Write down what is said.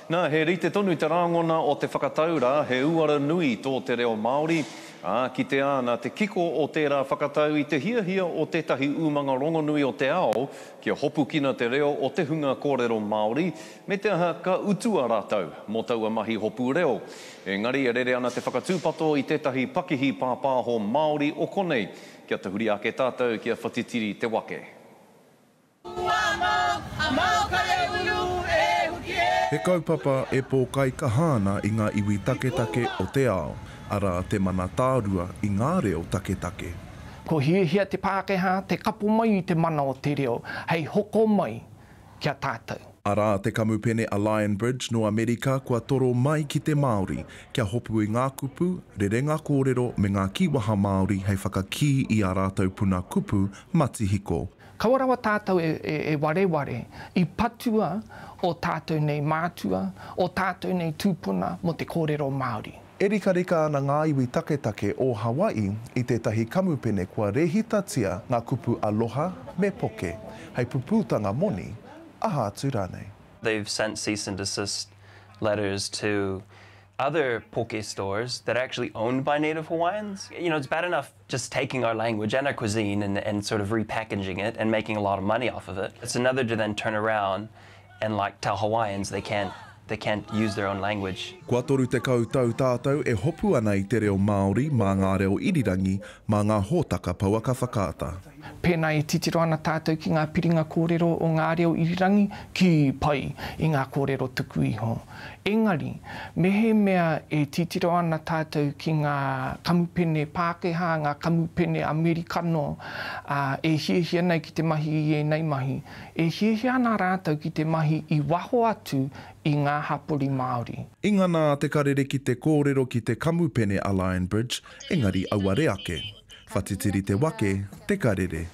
Nā, he rite tonu te rāngona o te whakatau rā, he uara nui tō te reo Māori, ā, kitea ana te kiko o tērā whakatau i te hiahia o tētahi umanga rongonui o te ao kia hopukina te reo o te hunga kōrero Māori, me te aha ka utua rātou mō taua mahi hopu reo. Engari e rere ana te whakatūpato i tētahi pakihi pāpāho Māori o konei, kia tahuri ake tātou kia whatitiri te wake. He kaupapa e pōkaikaha ana i ngā iwi taketake o te ao, arā te mana tārua i ngā reo taketake. Ko hiahia te Pākehā te kapo mai i te mana o te reo hei hoko mai ki a tātou. Arā te kamupene a Lionbridge nō Amerika kua toro mai ki te Māori kia hopu i ngā kupu, rerenga kōrero me ngā kīwaha Māori hei whakakī i ā rātou puna kupu matihiko. Kaua rawa tātou e wareware, i patua ō tātou nei mātua, ō tātou nei tūpuna mō te kōrero Māori. E rikarika ana ngā iwi taketake o Hawaii i tētahi kamupene kua rēhitatia ngā kupu aloha me poke hei pupūtanga moni, aha atu rānei. They've sent cease and desist letters to other poke stores that are actually owned by Native Hawaiians. You know, it's bad enough just taking our language and our cuisine and, and sort of repackaging it and making a lot of money off of it. It's another to then turn around and like tell Hawaiians they can't they can't use their own language. Kua 30 tau tātou e hopu ana i te reo Māori mā ngā reo irirangi, mā ngā hōtaka pouaka whakaata. Pēnā e titiro ana tātou ki ngā piringa kōrero o ngā reo irirangi, kī pai i ngā kōrero tuku iho. Engari, mehemea e titiro ana tātou ki ngā kamupene Pākehā, ngā kamupene Amerikano, ā, e hiahia nei ki te mahi i ēnei mahi, e hiahia ana rātou ki te mahi i waho atu i ngā hapori Māori. I ngana a Te Karere ki te kōrero ki te kamupene a Lionbridge, engari auare ake. Whatitiri te wake, Te Karere.